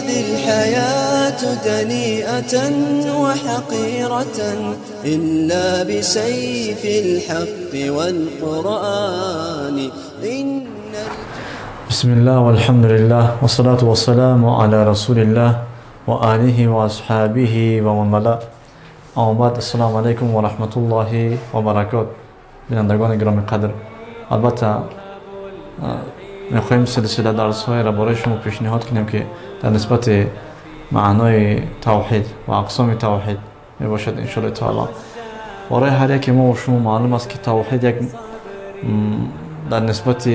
هذه الحياة دنيئة وحقيرة إلا بسيف الحق والقرآن. إن بسم الله والحمد لله والصلاة والسلام على رسول الله وآله وأصحابه ومن والاه. أما بعد، السلام عليكم ورحمة الله وبركاته. بینندگان گرامی قدر، البته میخواهیم سلسله درس های را برای شما پیشنهاد کنیم که در نسبت معنای توحید و اقسام توحید می باشد. انشاءالله تعالی برای هر یک ما و شما معلوم است که توحید یک در نسبت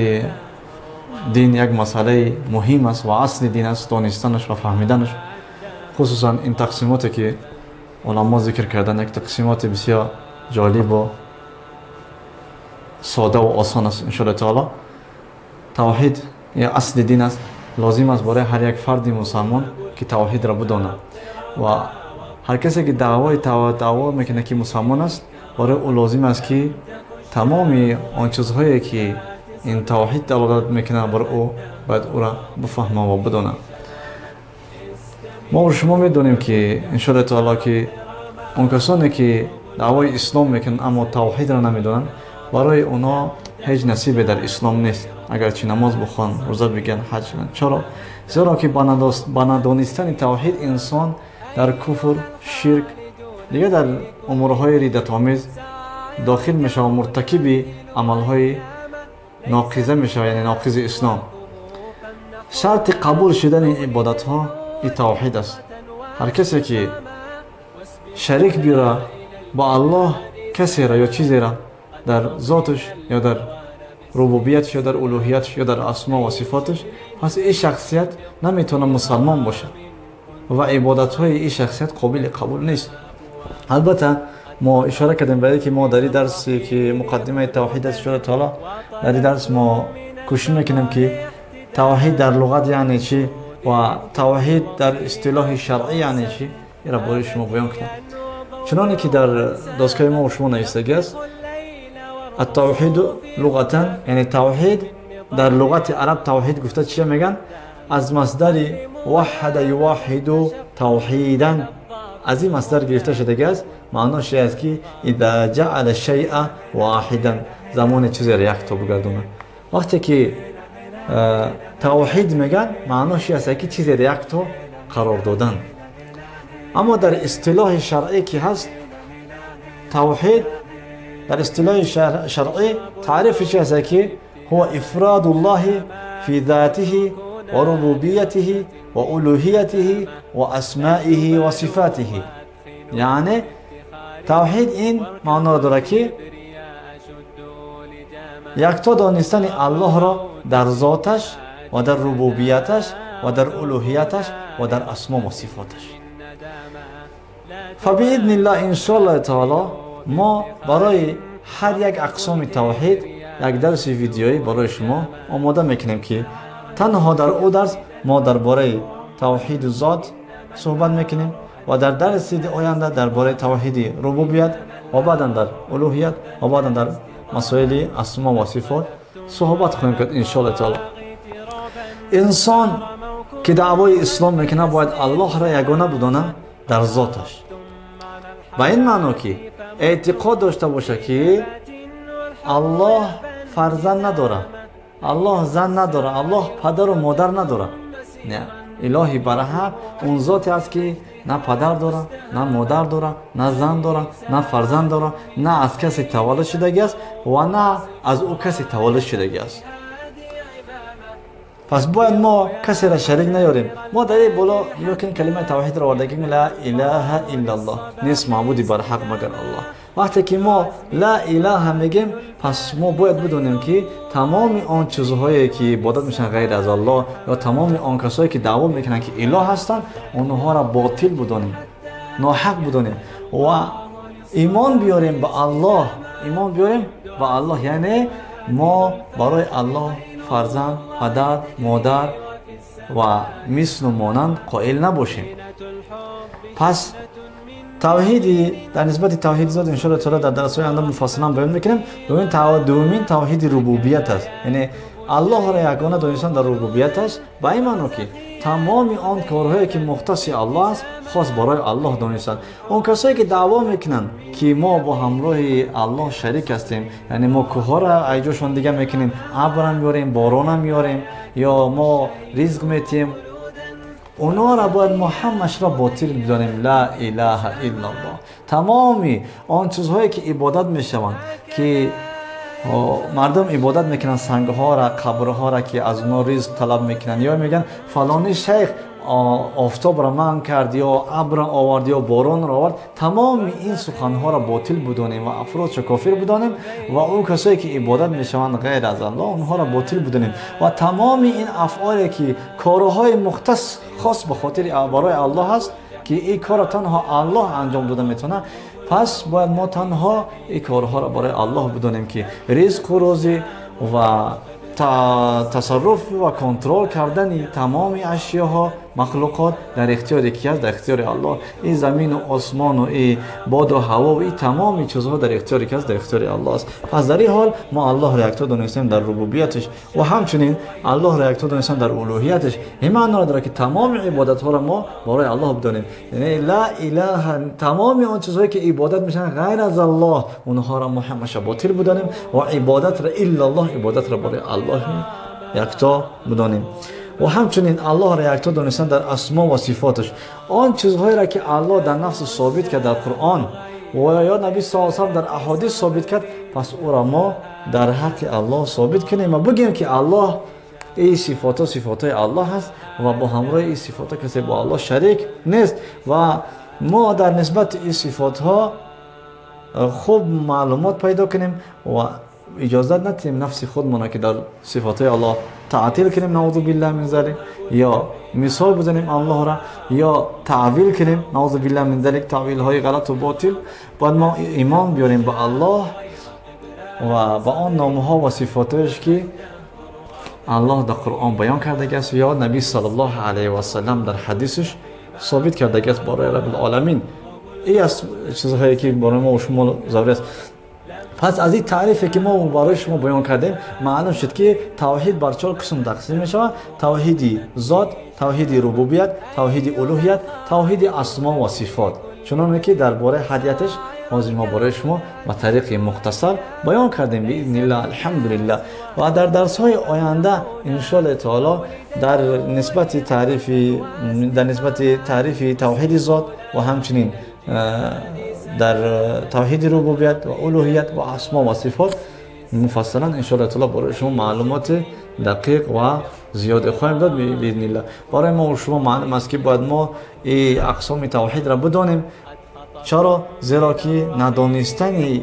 دین یک مسئله مهم است و اصل دین است، دانستنش و فهمیدنش. خصوصا این تقسیماتی که علما ذکر کردن یک تقسیمات بسیار جالب و ساده و آسان است. انشاءالله تعالی توحید یا اصل دین است. لازم است برای هر یک فرد مسلمان که توحید را بداند و هر کسی که دعوای دعوا میکنه که مسلمان است، برای او لازم است که تمام آن چیزهایی که این توحید دلالت میکنه بر او، باید او را بفهمه و بدانه. ما و شما میدونیم که انشاءالله تعالی که اون کسانی که دعوای اسلام میکنن اما توحید را نمیدونن، برای اونا هیچ نصیبی در اسلام نیست، اگرچه نماز بخوان، روزه بگن، حج کنن. چرا؟ زیرا که با ندانستن توحید انسان در کفر، شرک، دیگه در امورهای ردت آمیز داخل میشه و مرتکب عملهای ناقضه میشه، یعنی ناقض اسلام. شرط قبول شدن عبادت ها این توحید است. هر کسی که شریک بیاره با الله کسی را یا چیزی را در ذاتش یا در ربوبیتش یا در الوهیتش یا در اسما و صفاتش، پس این شخصیت نمیتونه مسلمان باشه و عبادت های این شخصیت قابل قبول نیست. البته ما اشاره کردیم برای که ما در این درسی که مقدمه توحید است، انشاءالله تعالی در این درس ما کوشش میکنیم که توحید در لغت یعنی چی و توحید در اصطلاح شرعی یعنی چی، این را برای شما بیان کنم. چنانه که در داستگاه ما و شما نوشته است، التوحید لغتا، یعنی توحید در لغت عرب توحید گفته چیه میگن؟ از مصدر وحد یوحد توحیدا، از این مصدر گرفته شده است. معناش است که اذا جعل الشیء واحدا، زمان چیزی را یک تا بگردونه. وقتی که توحید میگن، معناش است که چیزی را یک تا قرار دادن. اما در اصطلاح شرعی که هست، توحید در اصطلاح شرعی تعریفش است که هو افراد الله في ذاته وربوبيته وألوهيته وأسمائه وصفاته. یعنی توحید این معنا داره که یکتا دانستن الله را در ذاتش و در ربوبیتش و در الوهیتش و در اسما و صفاتش. فبإذن الله انشاءالله تعالی ما برای هر یک اقسام توحید یک درس ویدیویی برای شما آماده میکنیم که تنها در او درس ما درباره توحید ذات صحبت میکنیم و در درس آینده درباره توحید ربوبیت و بعدا در الوهیت و بعدا در مسائل اسما و صفات صحبت خواهیم کرد انشاءالله تعالی. انسان که دعوای اسلام میکنه باید الله را یگانه بدانه در ذاتش، به این معنا که اعتقاد داشته باشه که الله فرزند نداره، الله زن نداره، الله پدر و مادر نداره. نه، الهی برحق اون ذاتی است که نه پدر داره، نه مادر داره، نه زن داره، نه فرزند داره، نه از کسی تولد شدگی است و نه از او کسی تولد شدگی است. پس باید ما کسی را شریک نیاریم. ما در این بالا نگاه کلمه توحید را آوردیم، لا اله الا الله، نیست معبودی بر حق مگر الله. وقتی که ما لا اله میگیم، پس ما باید بدونیم که تمام آن چیزهایی که عبادت میشن غیر از الله یا تمام آن کسایی که دعوا میکنن که اله هستن، اونها را باطل بدونیم، ناحق بدونیم و ایمان بیاریم به الله. ایمان بیاریم به الله یعنی ما برای الله فرزند، پدر، مادر و مثل و مانند قائل نباشیم. پس توحیدی در نسبت توحید ذات انشاءالله تعالی در درس های آینده مفصلا بیان میکنیم. دومین توحید ربوبیت است، یعنی الله را یگانه دانستن در ربوبیتش، به این معنا که Тамоми он корҳое ки мухтаси Аллоҳ аст, хос барои Аллоҳ донистанд. Он касое ки даъво мекунанд, ки мо бо ҳамроҳи Аллоҳ шарик ҳастем, яъне мо кӯҳҳоро айҷошон дига мекунем, абра меорем, борона меорем ё мо ризқ метиҳем, онҳоро бояд мо ҳамашро ботил бидонем. Ла илаҳа иллаллоҳ. Тамоми он чизҳое ки ибодат мешаванд, ки мардум ибодат мекунанд, сангҳоро, қабрҳоро, ки аз онҳо ризқ талаб мекунанд, ё мегӯянд фалони шайх офтобро манъ кард ё абра овард ё боронро овард, тамоми ин суханҳоро ботил будонем ва афродшо кофир будонем ва он касое ки ибодат мешаванд ғайр аз Аллоҳ, онҳоро ботил будонем ва тамоми ин афъоле ки корҳои мухтас хос ба хотири барои Аллоҳ аст, ки ин корро танҳо Аллоҳ анҷом дода метавонад, пас бояд мо танҳо ин корҳоро барои Аллоҳ бидонем, ки ризқу рӯзӣ ва тасарруф ва контрол кардани тамоми ашёҳо, махлуқот дар ихтиёри ки аст? Дар ихтиёри Аллоҳ. Ин замину осмону и боду ҳаво, и тамоми чизҳо дар ихтиёри ки аст? Дар ихтиёри Аллоҳ аст. Пас дар ин ҳол мо Аллоҳро якто донистем дар рубубияташ ва ҳамчунин Аллоҳро якто донистем дар улӯҳияташ. Ин маъноро дорад, ки тамоми ибодатҳоро мо барои Аллоҳ бидонем, яъне ла илаҳа, тамоми он чизҳое ки ибодат мешаванд ғайр аз Аллоҳ, онҳоро мо ҳамаша ботил бидонем ва ибодатро иллаллоҳ, ибодатро барои Аллоҳи якто бидонем. Ва ҳамчунин Аллоҳро якто донистан дар асмо ва сифоташ. Он чизҳоеро ки Аллоҳ дар нафси собит кард дар Қуръон ва ё Наби с салам дар аҳодис собит кард, пас ӯро мо дар ҳаққи Аллоҳ собит кунем ва бигӯем, ки Аллоҳ ин сифотҳо сифотҳои Аллоҳ аст ва бо ҳамроҳи ин сифотҳо касе бо Аллоҳ шарик нест ва мо дар нисбати ин сифотҳо хуб маълумот пайдо кунем ва иҷозат надиҳем нафси худмона, ки дар сифатҳои Аллоҳ таътил кунем, наузу биллаҳ мин залик, ё мисол бизанем Аллоҳро, ё таъвил кунем, наузу биллаҳ мин залик, таъвилҳои ғалату ботил. Бояд мо имон биёрем ба Аллоҳ ва ба он номҳо ва сифатҳояш, ки Аллоҳ дар Қуръон баён кардагиаст ё Наби саллаллоҳу алайҳи васалам дар ҳадисаш собит кардагиаст барои Раббилоламин. Ин аст чизҳое ки барои мо шумо зарури аст. Пас аз ин таърифе ки мо барои шумо баён кардем, маълум шуд, ки тавҳид бар чор қисм тақсим мешавад: тавҳиди зот, тавҳиди рубубият, тавҳиди улӯҳият, тавҳиди асмо ва сифот, чуноне ки дар бораи ҳадияташ ҳозир мо барои шумо ба тариқи мухтасар баён кардем, биизниллаҳ, алҳамдулиллаҳ. Ва дар дарсҳои оянда, иншоаллоҳ таоло, дар нисбати таърифи тавҳиди зот ва ҳамчунин дар тавҳиди рубубият ва улӯҳият ва асмо ва сифот муфассалан, иншоаллоҳ таоло, барои шумо маълумоти дақиқ ва зиёде хоҳем дод, биизниллаҳ. Барои мо шумо маълум аст, ки бояд мо и ақсоми тавҳидро бидонем. Чаро? Зеро ки надонистани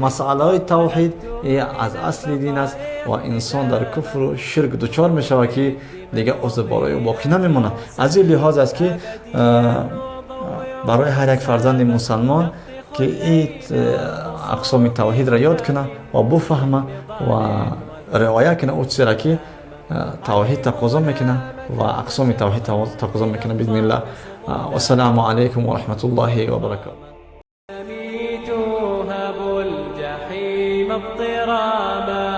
масъалаҳои тавҳид аз асли дин аст ва инсон дар куфру ширк дучор мешавад, ки дигар узр барои ӯ боқӣ намемонад. Аз ин лиҳоз аст, ки барои ҳар як фарзанди мусалмон, ки ин ақсоми тавҳидро ёд кунад ва буфаҳма ва риоя кунад ӯ чизеро, ки тавҳид тақозо мекунад ва ақсоми тавҳид тақозо мекунад, биизниллаҳ. Вассалому алайкум ва раҳматуллоҳи ва баракоту. توهب الجحيم اضطراما.